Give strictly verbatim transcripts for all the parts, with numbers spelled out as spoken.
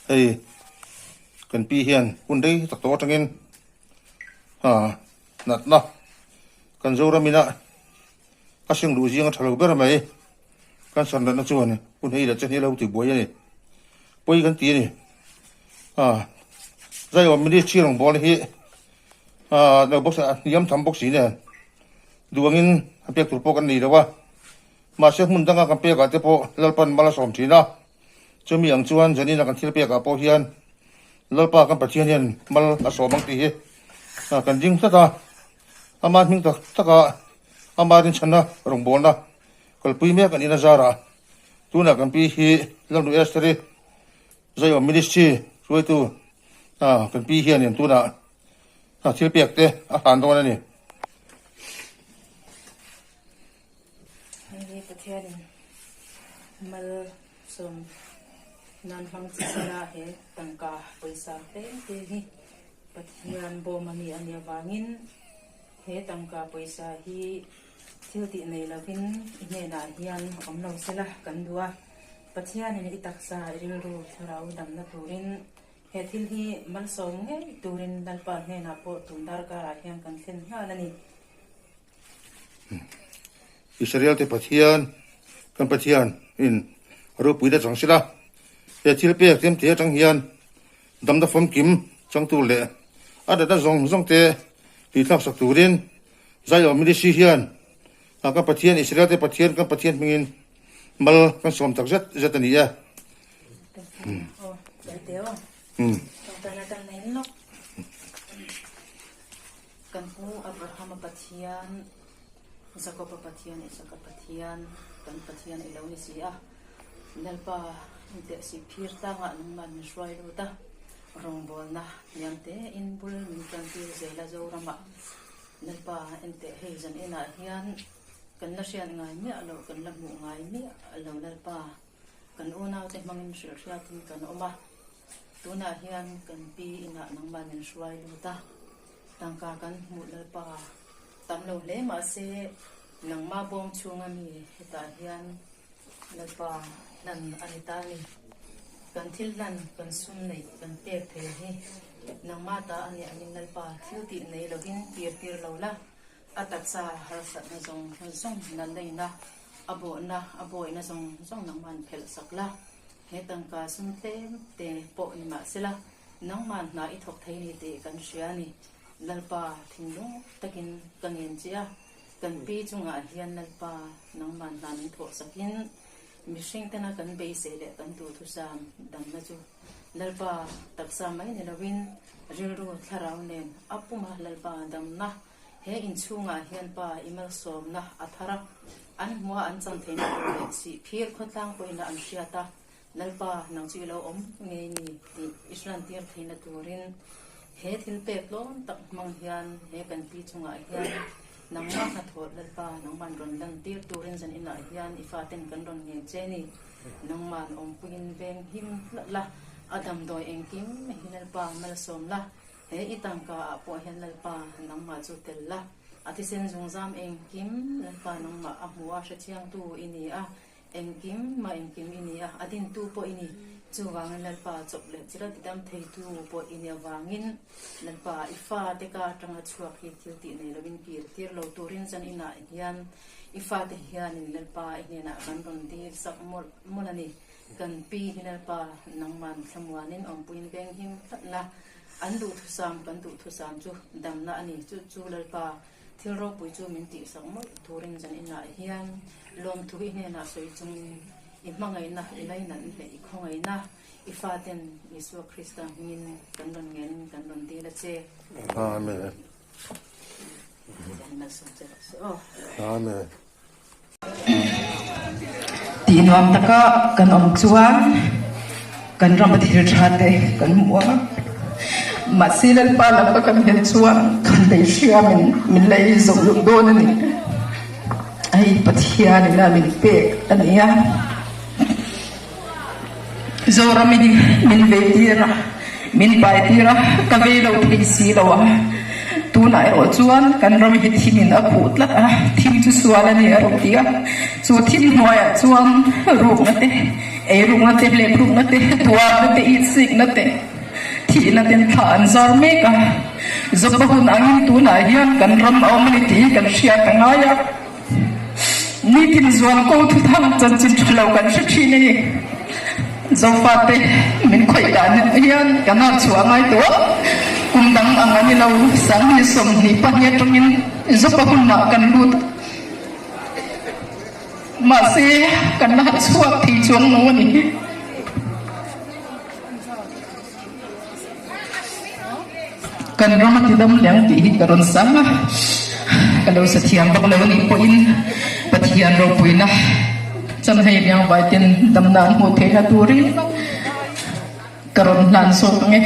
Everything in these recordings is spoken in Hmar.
Hei, kan pi hian hun dai tak tawh aṭangin, ha, natna kan Zoram ina a seng luh zing a ṭha lo ber mai. Kan sar natna chuan hun hei leh chen hi lo ti buai a ni. Pawi kan ti a ni. Ha, Zion Ministry rawngbawlna hi, ha, no bawk sa, niam tham bawk si nen. Duangin a pek tur pawh kan nei lo a. Mahse, hmun danga kan pekah te pawh Lalpan mal a sawm ṭhin a. Chumi ang chuan zanina kan thil pekah pawh hian Lalpa kan Pathian hian mal a sawm ang tih hi, a, kan ding tlat a. Ama hming tak taka ama rinchhanna rawngbawlna kalpui mek an ina zarah tunah kan pi hi Lalnu Esther-i Zion Ministry hruaitu, a, kan pi hian in tunah, a, thil pek te a hlan dawn a ni. Hei hi Pathianin mal sawm nan hmang chi sela he tangka pawisa hle te hi Pathian bawm a ni a nih avangin he tangka pawisa hi thil tih nei lovin i hnenah hian awm lo sela kan duh a. Pathianin i taksa i rilru thlarau damna turin he thil hi mal sawm ngei turin Lalpa hnenah pawh tun darkarah hian kan thlen nghal a ni. Israel te Pathian, kan Pathian in ropuina chang sela. He thil pek tem te aṭang hian damna famkim chang tur leh a natna zawng zawng te tithlak sak turin Zion Ministry hian, a, kan Pathian, Israel te Pathian, kan Pathian hmingin mal kan sawm tak zet zet a ni e. Aw, kan te aw. Hmm. Kan tana kan nei lawk. Kan pu Abrahama Pathian, Jakoba Pathian, Isaka Pathian, kan Pathian i lo ni si a. Lalpa, in te si phir tlangah nangman min hruai lut a. Rawngbawlna niam te in bul min ṭantir zel a Zoramah. Lalpa, in te hei zanina hian kan la hriat ngai miah lo, kan la hmuh ngai miah lo Lalpa. Kan unaute hmangin hrilhhriatin kan awm a. Tunah hian kan pi inah nangman min hruai lut a. Tangka kan hmuh Lalpa tam lo hle mah se, nangma bawm chhunga mi hetah hian Lalpa hlan a ni ta a ni. Kan thil hlan, kan sum neih, kan pek thei hi nangma ta a ni angin Lalpa thil tih nei lovin kir tir lo la. A taksa harsatna zawng zawng nalh leina, a bawhna, a bawihna zawng zawng nangman phelh sak la. He tangka sum tlem te pawh ni mah sela, nangman hna i thawk thei ni tih kan hria a ni. Lalpa, thinlung takin ka ngen che a, kan pi chungah hian Lalpa nangman hna min thawh sakin, mihring tena kan beisei leh kan duhthusam damna chu Lalpa taksa mai ni lovin, rilru thlarau nen a puma Lalpa damna he inchhungah hian Pa i malsawmna a thar a, an hmua an chan theihna tur leh sih phir khawtlang pawhin an hriat a, Lalpa nang chu i lo awm ngei ni tih i hriattir theihna turin, he thil pek tlawm tak hmang hian he kan pi chungah hian nangma hnathawh Lalpa nangman rawn lantir turin zaninah hian i faten kan rawn ngen che ni. Nangman awmpuiin veng him hlat la, a damdawi engkim hi Lalpa malsawm la, he i tangka ah pawh hian Lalpa nangma chu tel la, a thisen zungzam engkim Lalpa nangmah a hmu a hre chiangtu i ni a, engkim ma engkim i ni a, a dintu pawh i ni. Chuvangin Lalpa chawp leh chira tidam theitu pawh i ni avangin Lalpa i fate ka aṭanga chhuak hi thil tih nei lovin kir tir lo turin zaninah hian i fate hianin Lalpa i hnenah kan rawn dil sak mawlh mawlh a ni. Kan pi hi Lalpa nangman thlamuanin awmpuiin veng him hlat la, an duhthusam kan duhthusam chu damna a ni chu chu Lalpa thil ropui chu min tih sak mawlh turin zaninah hian lawmthu i hnenah sawi chungin i hmangaihna, i lainatna leh i khawngaihna i faten Isua Krista hmingin kan rawn ngenin kan rawn dil a che. Amen. Amen. Tih nuam taka kan awm chuan kan rama thil ṭha te kan hmu a. Mahse, Lalpa laka kan hel chuan kan lei hria min, min lei zawm luh dawn a ni. Hei Pathian ina min pek a ni a. Zoram ina min vei tir a, min pai tir a, ka vei lo thei si lo a. Tunah erawh chuan kan ram hi thimin a phuh tlat a, thim chu sual a ni a rawh tia. Chu thim hnuaiah chuan rukna te, ei rukna te, hlep rukna te, tuarna te, itsikna te, thihna ten thla an zar mek a. Joba hun angin tunah hian kan ram a awm a ni tih hi kan hriat a ngai a. Nitin zuan ko thuthang chanchin ṭha lo kan hre ṭhin a ni. Jofate min khawih dan hian kan hah chhuah ngai tawh. Kum dang ang a ni lo, sanghnih sawmhnih pahnih aṭangin Joba hunah kan lut. Mahse, kan la hah chhuak thei chuang lo a ni. Kan ram a tidam leh ang tih hi ka rawn sang a. Ka lo sathiam bawk lo a nih pawhin Pathian ropuina chan hei liang vai ten damna an hmu theihna turin ka rawn hlan sawk ang e.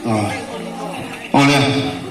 Ah. Aw le.